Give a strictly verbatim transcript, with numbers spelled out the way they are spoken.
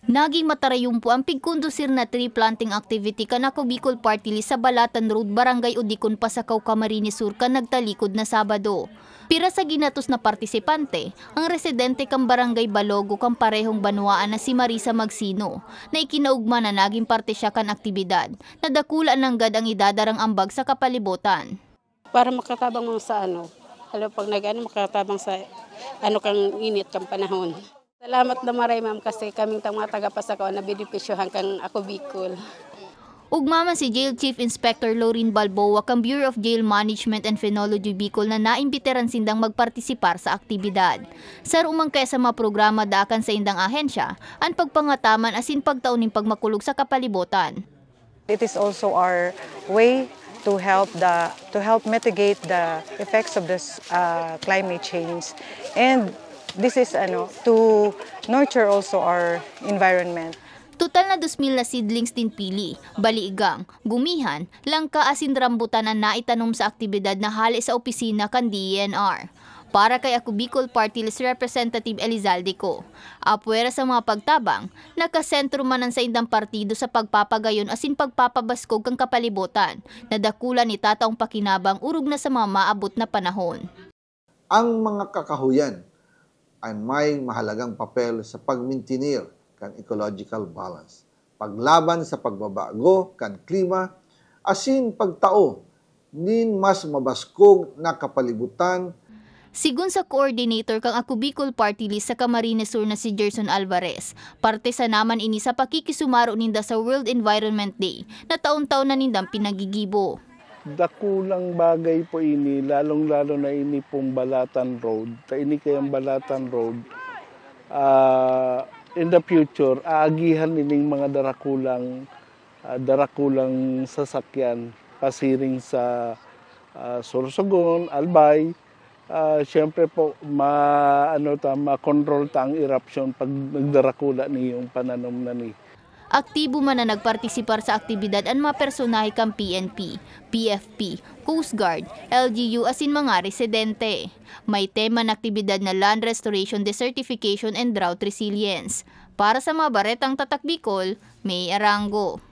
Naging matarayumpo an pigkondusir na tree planting activity kan Ako Bicol Party List sa Balatan Road, Barangay Odicon, Pasacao, Camarines Sur, kan nagtalikod na Sabado. Pira sa ginatos na partisipante, ang residente kan Barangay Balogo kan parehong banwaan na si Marisa Magsino, na ikinaugma na naging parte siya kan aktibidad, na dakula nanggad ang idadarang ambag sa kapalibotan. Para makatabang mo sa ano, alam pag nag-ano, makatabang sa ano kang init kang panahon. Salamat na maray, ma'am, kasi kaming tang mga taga-Pasacao nabenepisyohan kang Ako Bicol. Ugma man si Jail Chief Inspector Lorin Balboa kan Bureau of Jail Management and Penology Bicol na naimbitaran sindang magpartisipar sa aktibidad. Saro man kaya sa mga programa daa kan saindang ahensya, an pagpangataman asin pagtao nin pagmakulog sa kapalibotan. It is also our way to help the to help mitigate the effects of this uh, climate change, and this is ano to nurture also our environment. Total na dos mil na seedlings nin pili, baligang, gumihan, langka asin rambutan an naitanom sa aktibidad na hale sa opisina kan D E N R. Para kay Ako Bicol Party List Representative Elizalde Co, apwera sa mga pagtabang, nakasentro man an saindang partido sa pagpapagayon asin pagpapabaskog kan kapalibotan, na dakula ni tataong pakinabang orog na sa mga maabot na panahon. Ang mga kakahuyan an may mahalagang papel sa pagmintinir kan ecological balance, paglaban sa pagbabago kan klima, asin pagtao nin mas mabaskog na kapalibutan. Sigon sa coordinator kan Ako Bicol Party List sa Camarines Sur na si Gerson Alvarez, parte sana man ini sa pakikisumaro ninda sa World Environment Day na taon-taon na nindang pinagigibo. Dakulang bagay po ini, lalong-lalo na ini pong Balatan Road. Ta ini kayang Balatan Road, ah, in the future, aagihan ining mga darakulang, ah, darakulang sasakyan pasiring sa, ah, Sorsogon, Albay. Ah, siyempre po, ma-, ano ta, ma-control ta ang eruption pag nagdarakula niyong pananom na ni. Aktibo man na nagpartisipar sa aktibidad an mga personahe kan P N P, P F P, Coast Guard, L G U asin mga residente. May tema na aktibidad na Land Restoration, Desertification and Drought Resilience. Para sa mga Baretang Tatak Bicol, May Arango.